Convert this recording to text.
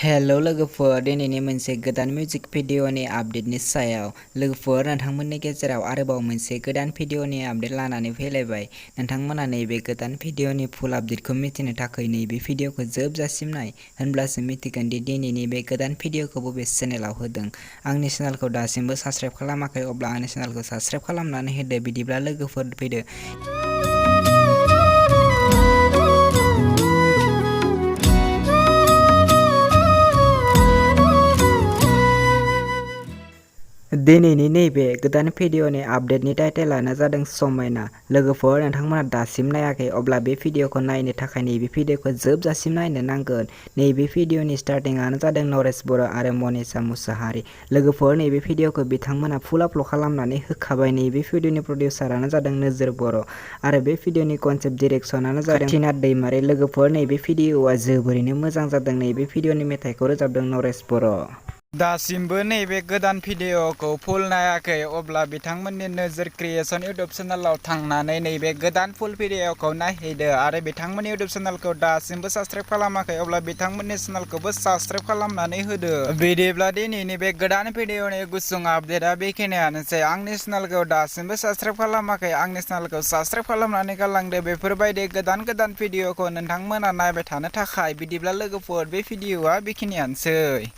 Hello लोगोफोर, दिनैनि मोनसे गोदान मिउजिक भिडिअनि आपडेटनि सायाव लोगोफोर नोंथांमोननि गेजेराव आरोबाव मोनसे गोदान भिडिअनि आपडेट लानानै फैलायबाय। नोंथांमोना नैबे गोदान भिडिअनि फुल आपडेटखौ मिथिनो थाखाय नैबे भिडिअखौ जोबजासिम नाय, होनब्लासो मिथिगोन दि दिनैनि बे गोदान भिडिअखौ बबे चेनेलाव होदों। आंनि चेनेलखौ दासिमबो साबस्क्राइब खालामाखै अब्ला आंनि चेनेलखौ साबस्क्राइब खालामनानै होदो। बिदिब्ला लोगोफोर फैदो। दिनैनि नैबे गोदान भिडिअनि आपडेटनि टाइटेलानो जादों समायना। लोगोफोर नोंथांमोना दासिम नायाखै अब्ला बे भिडिअखौ नायनो थाखाय नैबे भिडिअखौ जोबजासिम नायनो नांगोन। नैबे भिडिअनि स्टार्टिंआनो जादों नरेश बर' आरो मनिषा मुसाहारि। लोगोफोर नैबे भिडिअखौ बिथांमोना फुल आपल'ड खालामनानै होखाबाय। नैबे भिडिअनि प्रडिउसारानो जादों नोजोर बर' आरो बे भिडिअनि कनसेप्ट डिरेक्सनानो जादों काथिनाथ दैमारि। लोगोफोर नैबे भिडिअआ जोबोरैनो मोजां जादों। नैबे भिडिअनि मेथाइखौ रोजाबदों नरेश बर'। दासिमबो नैबे गोदान भिडिअखौ फुल नायाखै अब्ला बिथांमोननि नोजोर क्रिएसन इउटुब चेनेलाव थांनानै नैबे गोदान फुल भिडिअखौ नायहैदो आरो बिथांमोननि इउटुब चेनेलखौ दासिमबो साबस्क्राइब खालामाखै अब्ला बिथांमोननि चेनेलखौबो साबस्क्राइब खालामनानै होदो। बिदिब्ला दिनैनि बे गोदान भिडिअनि गुसुं आपडेटआ बेखिनियानोसै। आंनि चेनेलखौ दासिमबो साबस्क्राइब खालामाखै आंनि चेनेलखौ साबस्क्राइब खालामनानै गालांदो बेफोरबायदि गोदान गोदान भिडिअखौ नोंथांमोना नायबाय थानो थाखाय। बिदिब्ला लोगोफोर बे भिडिअआ बेखिनियानोसै।